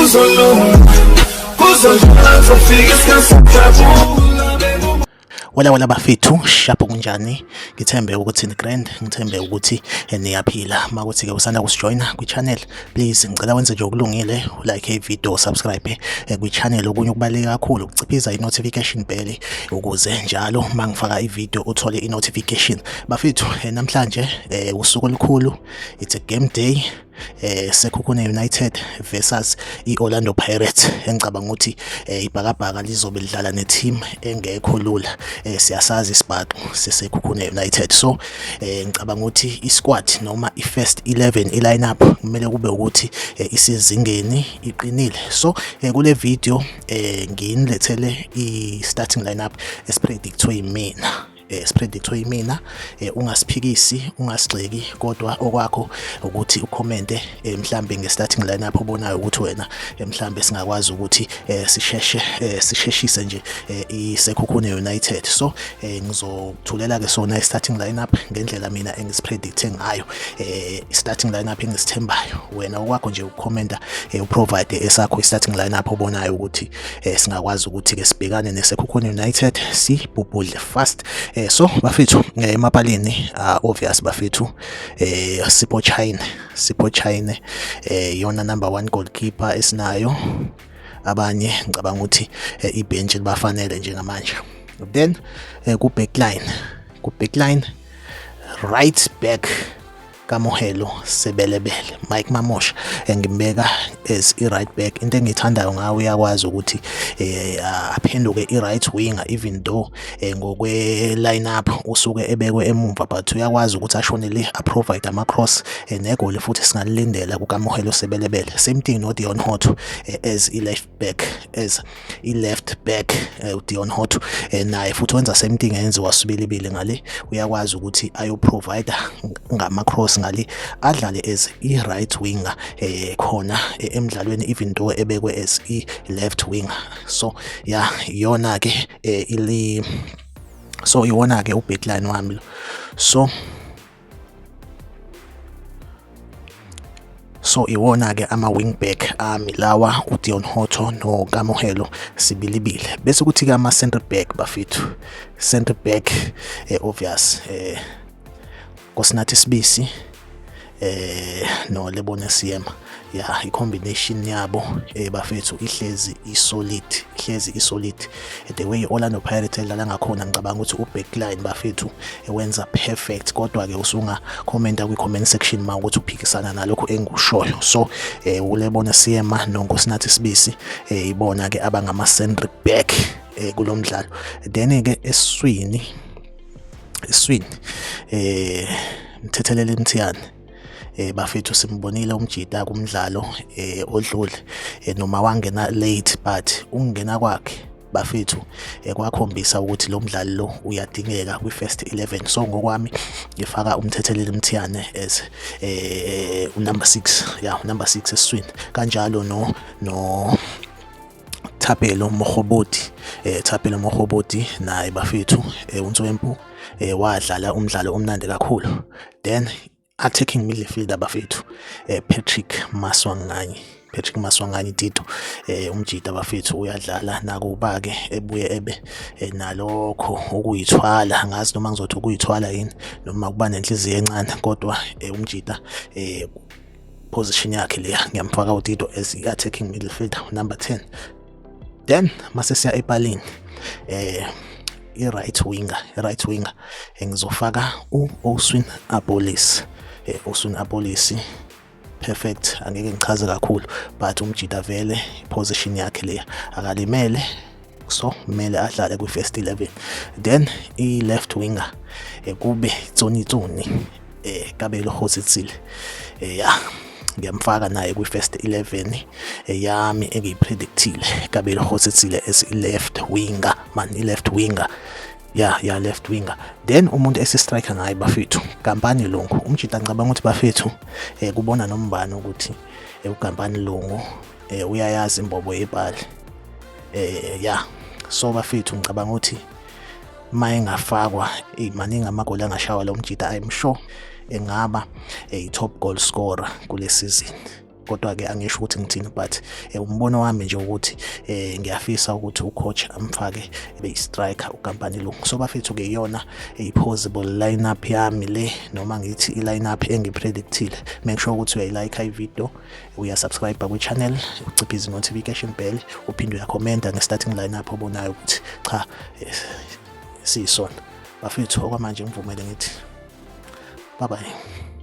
Kuzolunga, kuzodlula, kuzofika isikhathi sokujabula. Wala wala bafethu, shapo kunjani? Ngithembe ukuthi ni grand, ngithembe ukuthi niyaphila. Makuthi ke usanda kusijoyina kwi-channel, please ngicela wenze nje okulungile, ulike i-video, subscribe kwi-channel. Okunye okubaluleke kakhulu ukuciphiza i-notification bell ukuze njalo mangifaka i-video uthole i-notification. Bafethu, namhlanje usuku olukhulu, it's a game day. Sekhukhune United versus iOrlando Pirates, engicabanga ukuthi ibhakabhaka lizobe lidlala neteam engekho lula. Siyasazi isibhaxu seSekhukhune United, so ngicabanga ukuthi isquad noma ifirst 11, iline-up kumele kube ukuthi isezingeni, iqinile. So kule video nginilethele i-starting lineup esipredictwe yimina, esipredictwe yimina. Ungasiphikisi, ungasigxeki, kodwa okwakho ukuthi ucommente mhlambe nge-starting lineup obonayo ukuthi wena mhlambe singakwazi ukuthi sisheshe sisheshise nje iSekhukhune United. So ngizokuthulela ke sona i-starting lineup ngendlela mina engisipredicte ngayo, i-starting lineup engisithembayo. Wena okwakho nje ukukhomenta, uprovide esakho i-starting lineup obonayo ukuthi singakwazi ukuthi ke sibhekane neSekhukhune United, sibhubhudle fast. So bafethu, emapalini, obvious bafethu, Sipho Chaine, Sipho Chaine yona number 1 goalkeeper esinayo. Abanye ngicabanga ukuthi ibench libafanele njengamanje. Then ku backline, ku backline, right back Kamohelo Sebelebele, Mike Mamosha, ngimbeka as i-right back. Into engiyithandayo ngawe, uyakwazi ukuthi aphenduke i-right winger, even though ngokwe line-up usuke ebekwe emumva, but uyakwazi ukuthi ashone le, aprovide ama-cross negoli futhi singalilindela kuKamohelo Sebelebele. Same thing no Deon Hotto as i-left back, as i-left back. uDeon Hotto naye futhi wenza same thing enziwa Sibilibili ngale, uyakwazi ukuthi ayoprovide ngama-cross ngale, adlale as i-right winger khona emdlalweni, even though ebekwe as i-left winger. So yeah, iyona ke ili so iwona ke ubackline wami lo. So iwona ke ama wing back ami lawa, uDeon Hotto noKamohelo Sibilibili. Bese kuthi ke ama center back bafethu, center back, obvious, Nkosinathi Sibisi no Lebone Seema. Ya, i-combination yabo bafethu ihlezi isolid, ihlezi isolid. The way Orlando Pirates edlala ngakhona, ngicabanga ukuthi u-backline bafethu ewenza perfect. Kodwa ke usunga commenta kwi-comment section ma ukuthi uphikisana nalokho engikushoyo. So uLebone Seema noNkosinathi Sibisi ibona ke abangama center back kulomdlalo. Then ke esiswini, Mthetheleli Mthiyane. Bafethu, simbonile umjita kumdlalo odlule, noma wangena late, but ukungena kwakhe bafethu kwakhombisa ukuthi lo mdlali lo uyadingeka kwi-first 11. So ngokwami ngifaka uMthetheleli Mthiyane as unumber 6, yeah, number 6 esiswini. Kanjalo no Thapelo Mokgobodi, Thapelo Mokgobodi naye bafethu, uNtswempu, wadlala umdlalo omnandi kakhulu. Then attacking midfielder bafethu, Patrick Maswanganyi, Patrick Maswanganyi Tito, umjita bafethu uyadlala nakuba ke ebuye ebe nalokho ukuyithwala, ngazi noma ngizothi ukuyithwala yini noma kuba nenhliziyo encane, kodwa umjita, position yakhe leya. Ngiyamfaka uTito as i-attacking midfielder, number 10. Then mase siya epalini, i-right winger, i-right winger ngizofaka u-Oswin Appollis. Oswin Appollis, perfect, angeke ngichaze kakhulu, but umjita vele position yakhe leya, akalimele, so kumele adlale kwi-first 11. Then i-left winger kube Tsoni Tsoni, Kabelo Kgositsile. Ya, ngiyamfaka naye kwi-first 11 yami engiyipredictile, Kabelo Kgositsile as i-left winger, man, i-left winger, ya, left winger. Then umuntu esi-striker ngaye bafethu, Kampani Lungu. Umjita, ngicabanga ukuthi bafethu kubona nombani ukuthi uKampani Lungu uyayazi imbobo yepali. Ya, so bafethu, ngicabanga ukuthi mayengafakwa, maningi amagoli angashawa lo mjita. I'm sure engaba i-top goal scorer kule season. Kodwa-ke angisho ukuthi ngithini, but umbono wami nje ukuthi ngiyafisa ukuthi ucoach amfake ebe yi-striker uKompany lo. So bafethu-ke iyona i-possible lineup yami le, noma ngithi i-lineup engipredictile. Make sure ukuthi uyayilike i-video, uyasubscribe kwi-channel, uciphize i-notification bell, uphinde uyakhomenta nge-starting lineup obonayo ukuthi cha, siyisona. Bafethu, okwamanje ngivumele ngithi bye bye.